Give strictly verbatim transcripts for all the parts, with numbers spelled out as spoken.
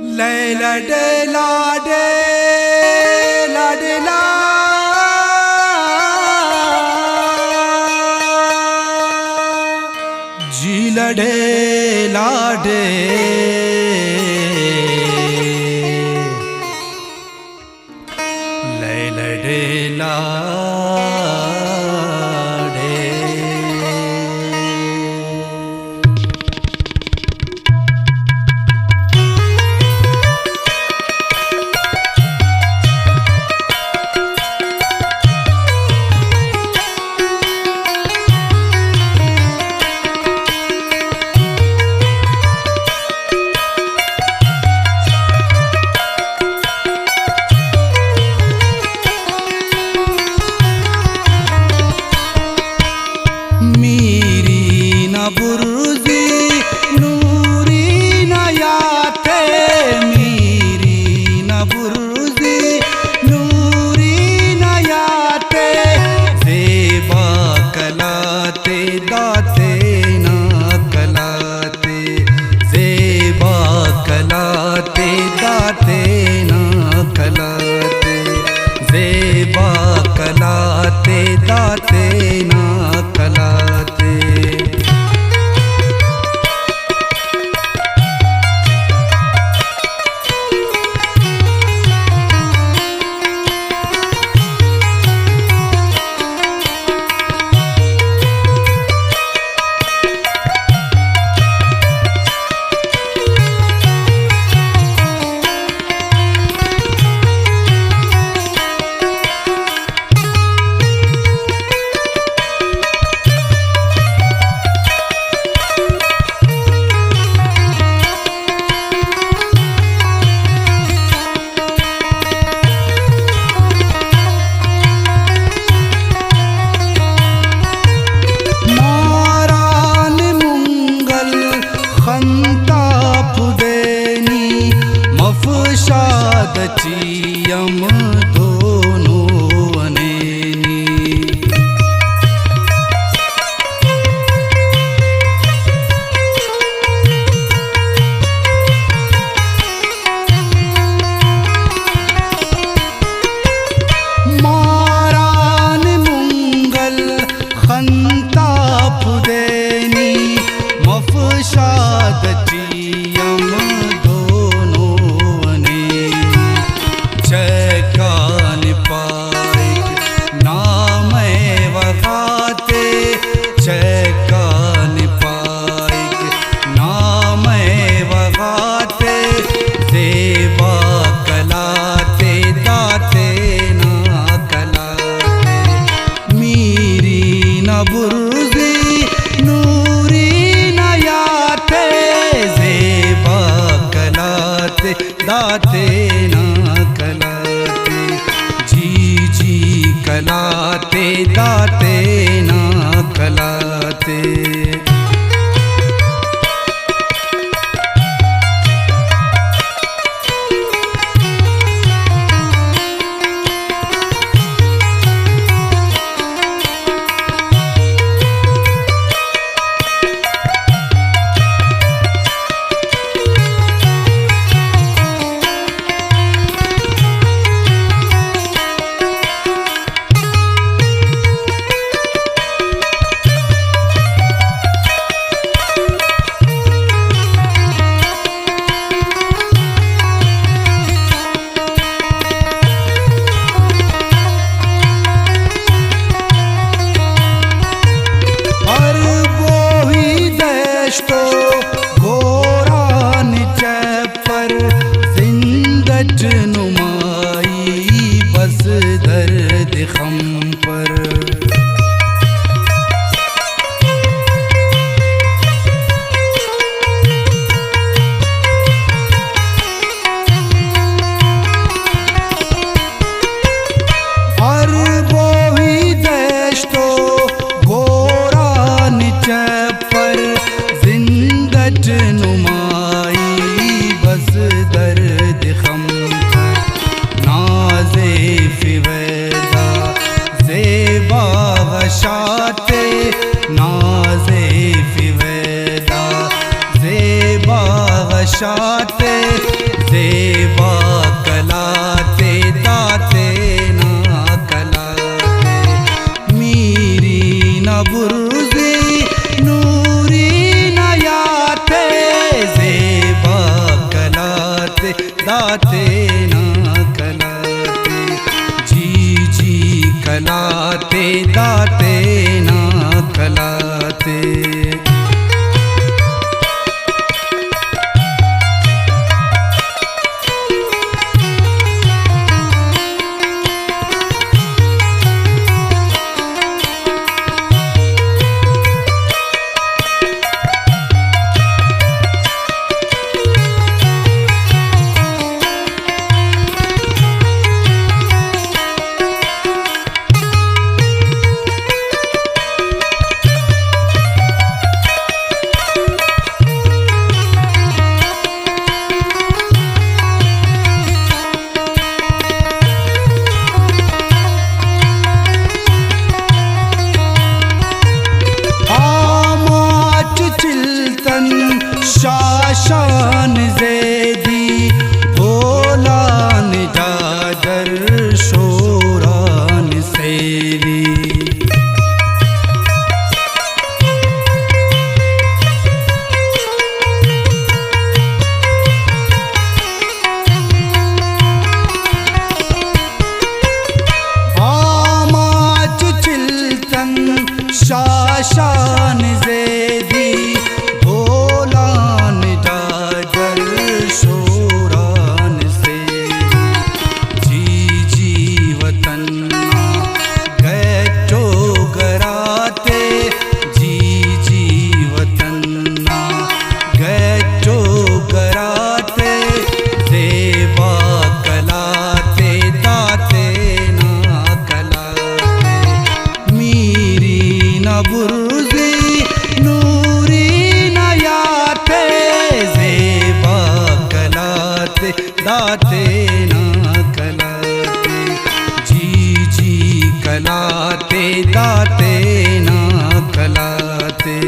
لیلا ڈے لاڈے لاڈے لا، جیلا ڈے لاڈے، لیلا ڈے لاڈے۔ میری نا برزی، نوری نا یاتے، میری نا برزی، نوری نا یاتے، زیبا کلاتے داتے نا کلاتے۔ زیبا کلاتے داتے نا کلاتے، زیبا کلاتے داتے نا کلاتے۔ ماران منگل خن تا پدینی، مف شاد ٹی ہم دونو ہنینی۔ ماران منگل خن تا پدینی، مف شاد ٹی ہم دونو ہنینی۔ چکان پائک نامہ وغاتے، چکان پائک نامہ وغاتے، زیبا کلاتے داتے نا کلاتے۔ میری نا برزی، نوری نا یاتے، زیبا کلاتے داتے نا کلاتے، جی جی کلاتے داتے نا کلاتے۔ دا تینا کلا تے، جی جی کلا تے، دا تینا کلا تے۔ آماچ چلتن شاشان زیدی، بولان ڈاڈر شوران سیری۔ آماچ چلتن شاشان زیدی، بولان ڈاڈر شوران سے۔ جی جی وطن نا گٹو گراتے، جی جی وطن نا گٹو گراتے، زیبا کلا تے، دا تینا کلا تے۔ میری نا برزی، نوری نا یاتے، زیبا کلا تے، دا تینا کلا تے۔ جی جی کلا تے، دا تینا کلا تے۔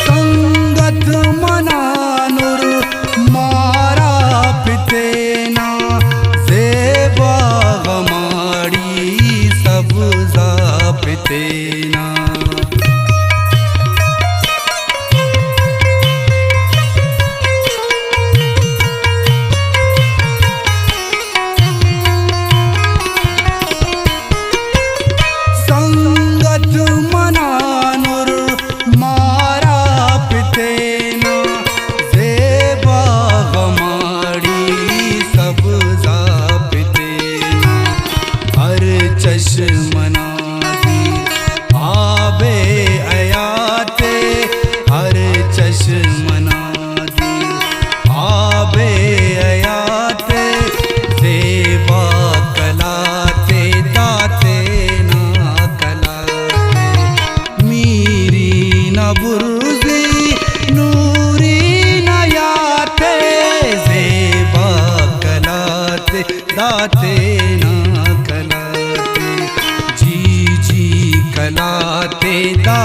سنگت منانر مارا پتینا، زیبا غماڑی سبزا پتینا۔ سنگت منانر مارا پتینا، زیبا غماڑی سبزا پتینا۔ ہر چشم نا دیر آب حیات، ہر چشم نا دیر آب حیات، زیبا کلا تے، دا تینا کلا تے۔ میری نا برزی، نوری نا یاتے، زیبا کلا تے، دا تینا کلا تے۔ جی جی کلا تے، دا